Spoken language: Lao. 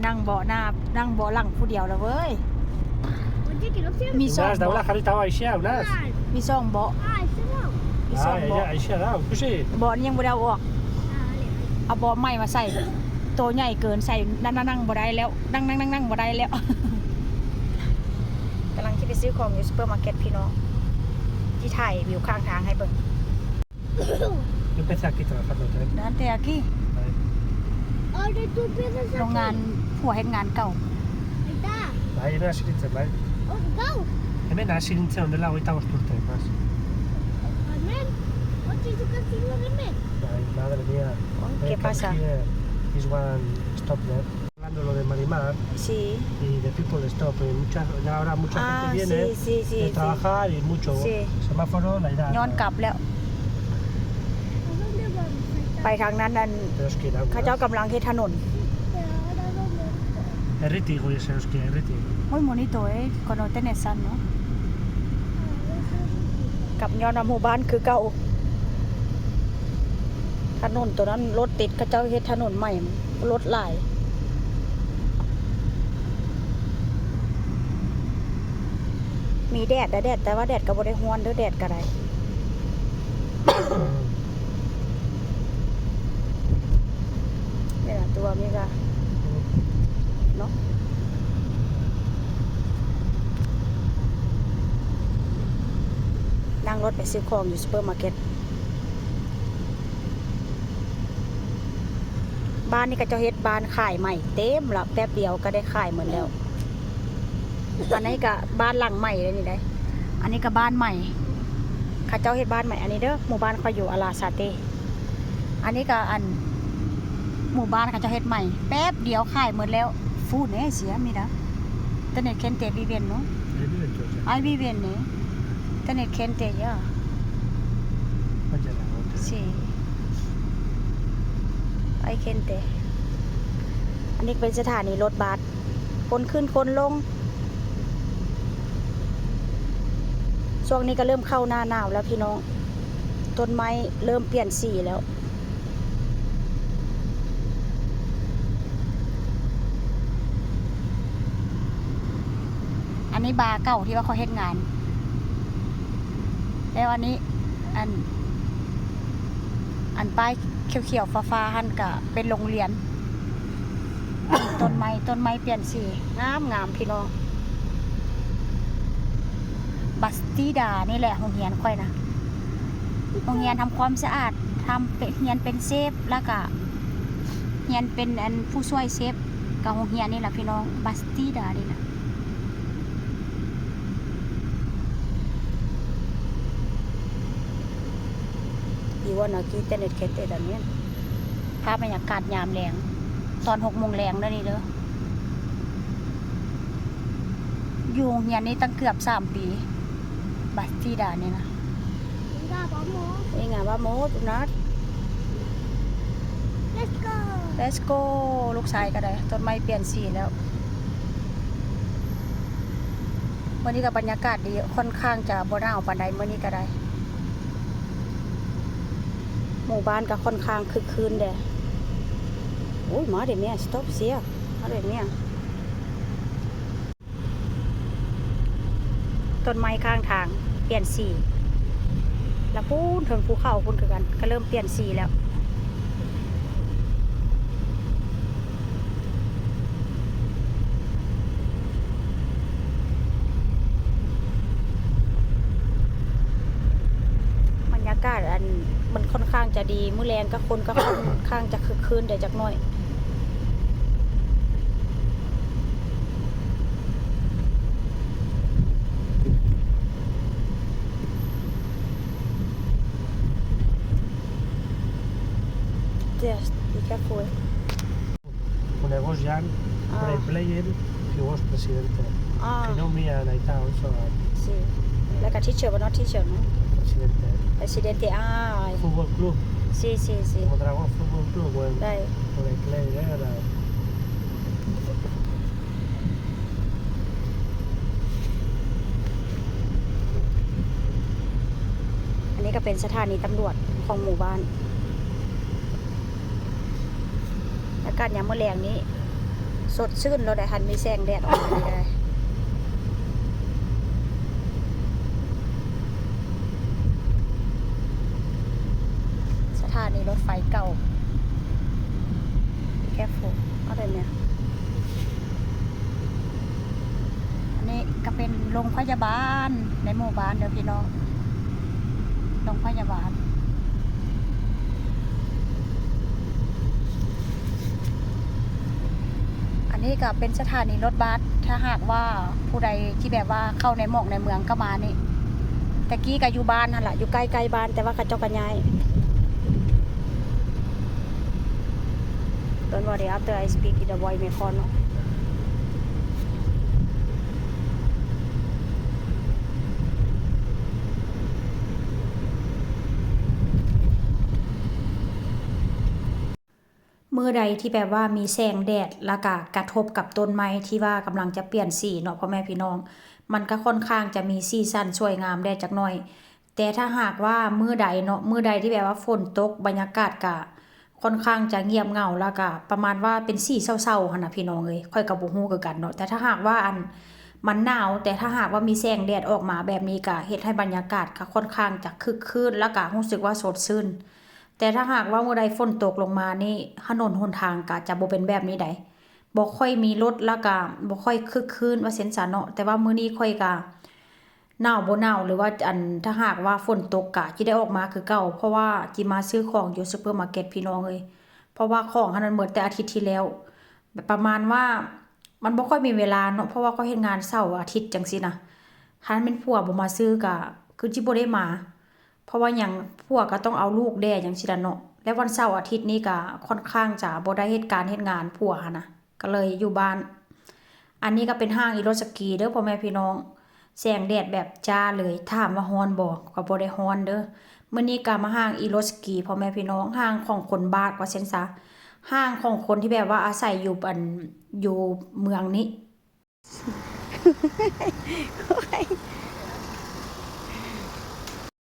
ນັ່ງເບາະໜ້າ ນັ່ງເບາະຫຼັງຜູ້ດຽວລະເວີຍ. ມີສອງເບາະ ມີສອງເບາະ ມີສອງເບາະ. ເບາະນີ້ຍັງບໍ່ໄດ້ເອົາອອກ ເອົາເບາະໃໝ່ມາໃສ່ ໂຕໃຫຍ່ເກີນ ໃສ່ ນັ່ງ ນັ່ງ ນັ່ງບໍ່ໄດ້ແລ້ວ ນັ່ງ ນັ່ງ ນັ່ງ ນັ່ງບໍ່ໄດ້ແລ້ວ. ກຳລັງຊິໄປຊື້ຂອງຢູ່ຊຸບເປີມາເກັດພີ່ນ້ອງ ຊິຖ່າຍວິວຂ້າງທາງໃຫ້ເບິ່ງ. Yo empecé aquí trabajando, ¿eh? Antes aquí. Ahí. Ahora tú empiezas aquí. ໂຮງງານ ຜົວເຮັດງານເກົ່າ. Ahí está. Ahí, mira, sirintzen, bai. Let's go. Hemen hasi nintzen, ondela hogeita bost urte, más. Hemen, ocho, yo casi no hemen. Ay, madre mía. ¿Qué pasa? Here is one stop there. Hablando lo de Marimar, sí, y de people stop, eh, mucha, ya ahora mucha gente viene de trabajar y mucho semáforo, la edad. ຍ້ອນກັບແລ້ວ ໄປທາງນັ້ນ ອັນ ເຂົາເຈົ້າກຳລັງເຮັດຖະໜົນ. Erriti, goiese, hostia, erriti. Muy bonito, eh, cuando tienes sano. ກັບຍ້ອນວ່າໝູ່ບ້ານຄືເກົ່າ ຖະໜົນໂຕນັ້ນລົດຕິດ ເຂົາເຈົ້າເຮັດຖະໜົນໃໝ່ ລົດຫຼາຍ. ມີແດດ ແດດ ແຕ່ວ່າແດດກໍບໍ່ໄດ້ຮ້ອນເດີ້ ແດດກໍໄດ້. ເວລາຕົວມີກະເນາະ ນັ່ງລົດໄປຊື້ຂອງຢູ່ຊຸບເປີມາເກັດ. ບ້ານນີ້ເຂົາເຈົ້າເຮັດບ້ານຂາຍໃໝ່ເຕັມລະ ແປັບດຽວກໍໄດ້ຂາຍໝົດແລ້ວ. ອັນນີ້ກໍບ້ານຫຼັງໃໝ່ເດ້ນີ້ເດ້ ອັນນີ້ກໍບ້ານໃໝ່ ເຂົາເຈົ້າເຮັດບ້ານໃໝ່. ອັນນີ້ເດີ້ ໝູ່ບ້ານຂ້ອຍຢູ່ອາລາຊາເຕ ອັນນີ້ກໍອັນ ໝູ່ບ້ານເຂົາເຈົ້າເຮັດໃໝ່ ແປັບດຽວຂາຍໝົດແລ້ວ. Fun, eh, sia, mira. Tener gente viviendo. Ahí viven todos, eh. Ahí viven, eh. Tener gente ya. Vaya la otra. Sí. Hay gente. ອັນນີ້ເປັນສະຖານີລົດບັສ ຄົນຂຶ້ນຄົນລົງ. ຊ່ວງນີ້ກໍເລີ່ມເຂົ້າໜ້າໜາວແລ້ວພີ່ນ້ອງ ຕົ້ນໄມ້ເລີ່ມປ່ຽນສີແລ້ວ. ອັນນີ້ບາເກົ່າທີ່ວ່າເຂົາເຮັດງານ ແລ້ວອັນນີ້ ອັນ ອັນປ້າຍຂຽວໆຟ້າໆຫັ້ນກະເປັນໂຮງຮຽນ. ຕົ້ນໄມ້ ຕົ້ນໄມ້ປ່ຽນສີ ງາມໆ ພີ່ນ້ອງ. Bastida ນີ້ແຫຼະໂຮງຮຽນຂ້ອຍນະ ໂຮງຮຽນທຳຄວາມສະອາດ ທຳເປັນ ຮຽນເປັນເຊຟ ແລ້ວກະຮຽນເປັນອັນຜູ້ຊ່ວຍເຊຟ ກະໂຮງຮຽນນີ້ລະພີ່ນ້ອງ Bastida ນີ້ລະ. Igual aquí tener gente también. ພາບບັນຍາກາດຍາມແລງ ຕອນຫົກໂມງແລງເດີ້ນີ້ເດີ້. ຢູ່ໂຮງຮຽນນີ້ຕັ້ງເກືອບສາມປີ Bastida ນີ້ນະ. Venga, vamos. Venga, vamos, Tunat. Let's go. Let's go. ລູກຊາຍກໍໄດ້ ຕົ້ນໄມ້ປ່ຽນສີແລ້ວ. ມື້ນີ້ກໍບັນຍາກາດດີ ຄ່ອນຂ້າງຈະບໍ່ໜາວປານໃດມື້ນີ້ກໍໄດ້. ໝູ່ບ້ານກໍຄ່ອນຂ້າງຄຶກຄື້ນແດ່. Uy, madre mía, stop, sia. Madre mía. ຕົ້ນໄມ້ຂ້າງທາງປ່ຽນສີ ລະພຸ້ນເທິງພູເຂົາພຸ້ນຄືກັນ ກໍເລີ່ມປ່ຽນສີແລ້ວ. ບັນຍາກາດ ອັນ ມັນຄ່ອນຂ້າງຈະດີ ມື້ແລງກໍຄົນກໍຄ່ອນຂ້າງຈະຄຶກຄື້ນໄດ້ຈັກໜ້ອຍ. Just be careful. Una voz ya, ah, play, play him, he was presidente. Ah. Que no me ha anotado eso. Sí. Like a teacher, but not teacher, no? Presidente. Presidente, ah. Fútbol club. Sí, sí, sí. Como Dragón Fútbol Club, bueno. Right. Por el play, ¿eh? Era ອັນນີ້ກໍເປັນສະຖານີຕຳຫຼວດຂອງໝູ່ບ້ານ ແລ້ວ ກາດຍາມມື້ແລງນີ້ສົດຊື່ນໂລດໄດ໋ ຄັນມີແສງແດດອອກມານີ້ໄດ໋. ສະຖານີລົດໄຟເກົ່າ. Be careful. ເອົາໄດ້ແມ່. ອັນນີ້ກະເປັນໂຮງພະຍາບານໃນໝູ່ບ້ານເດີພີ່ນ້ອງ, ໂຮງພະຍາບານ. ອັນນີ້ກະເປັນສະຖານີລົດບັສ, ຖ້າຫາກວ່າຜູ້ໃດທີ່ແບບວ່າເຂົ້າໃນໝອກໃນເມືອງກະມານີ້. ແຕ່ກີ້ກະຢູ່ບ້ານຫັ້ນລະ, ຢູ່ໃກ້ໆບ້ານ, ແຕ່ວ່າເຂົາເຈົ້າກະຍ້າຍ. Don't worry, after I speak in the voice microphone. ມື້ໃດທີ່ແບບວ່າມີແສງແດດ ແລ້ວກະກະທົບກັບຕົ້ນໄມ້ທີ່ວ່າກຳລັງຈະປ່ຽນສີເນາະ ພໍ່ແມ່ພີ່ນ້ອງ, ມັນກະຄ່ອນຂ້າງຈະມີສີສັນສວຍງາມແດ່ຈັກໜ້ອຍ. ແຕ່ຖ້າຫາກວ່າມື້ໃດເນາະ, ມື້ໃດທີ່ແບບວ່າຝົນຕົກ, ບັນຍາກາດກະຄ່ອນຂ້າງຈະງຽບເຫງົາ ແລ້ວກະປະມານວ່າເປັນສີເສົ້າໆຫັ້ນນະພີ່ນ້ອງເອີຍ, ຂ້ອຍກະບໍ່ຮູ້ຄືກັນເນາະ. ແຕ່ຖ້າຫາກວ່າ ອັນ ມັນໜາວ, ແຕ່ຖ້າຫາກວ່າມີແສງແດດອອກມາແບບນີ້ ກະເຮັດໃຫ້ບັນຍາກາດກະຄ່ອນຂ້າງຈະຄຶກຄື້ນ ແລ້ວກະຮູ້ສຶກວ່າສົດຊື່ນ. ແຕ່ຖ້າຫາກວ່າມື້ໃດຝົນຕົກລົງມານີ້ ຖະໜົນຫົນທາງກະຈະບໍ່ເປັນແບບນີ້ໃດ໋, ບໍ່ຄ່ອຍມີລົດ ແລ້ວກະບໍ່ຄ່ອຍຄຶກຄື້ນວ່າຊັ້ນຊະເນາະ. ແຕ່ວ່າມື້ນີ້ຂ້ອຍກະ ໜາວບໍ່ໜາວ ຫຼືວ່າ ອັນ ຖ້າຫາກວ່າຝົນຕົກກະຊິໄດ້ອອກມາຄືເກົ່າ, ເພາະວ່າຊິມາຊື້ຂອງຢູ່ຊຸບເປີມາເກັດ ພີ່ນ້ອງເອີຍ. ເພາະວ່າຂອງຫັ້ນມັນໝົດແຕ່ອາທິດທີ່ແລ້ວ, ແບບປະມານວ່າມັນບໍ່ຄ່ອຍມີເວລາເນາະ, ເພາະວ່າຂ້ອຍເຮັດງານເສົາອາທິດຈັ່ງຊີ້ນະ. ຄັນແມ່ນຜົວບໍ່ມາຊື້ກະຄືຊິບໍ່ໄດ້ມາ, ເພາະວ່າຫຍັງ ຜົວກະຕ້ອງເອົາລູກແດ່ຈັ່ງຊີ້ລະເນາະ. ແລ້ວວັນເສົາອາທິດນີ້ກະຄ່ອນຂ້າງຈະບໍ່ໄດ້ເຮັດການເຮັດງານ ຜົວຫັ້ນນະ ກະເລີຍຢູ່ບ້ານ. ອັນນີ້ກະເປັນຫ້າງອີໂຣສະກີເດີ ພໍ່ແມ່ພີ່ນ້ອງ, ແສງແດດແບບຈ້າເລີຍ. ຖາມວ່າຮ້ອນບໍ່? ກະບໍ່ໄດ້ຮ້ອນເດີ. ມື້ນີ້ກະມາຫ້າງອີໂຣສະກີ ພໍ່ແມ່ພີ່ນ້ອງ, ຫ້າງຂອງຄົນບາກວ່າຊັ້ນຊະ, ຫ້າງຂອງຄົນທີ່ແບບວ່າອາໄສຢູ່ ອັນ ຢູ່ເມືອງນີ້.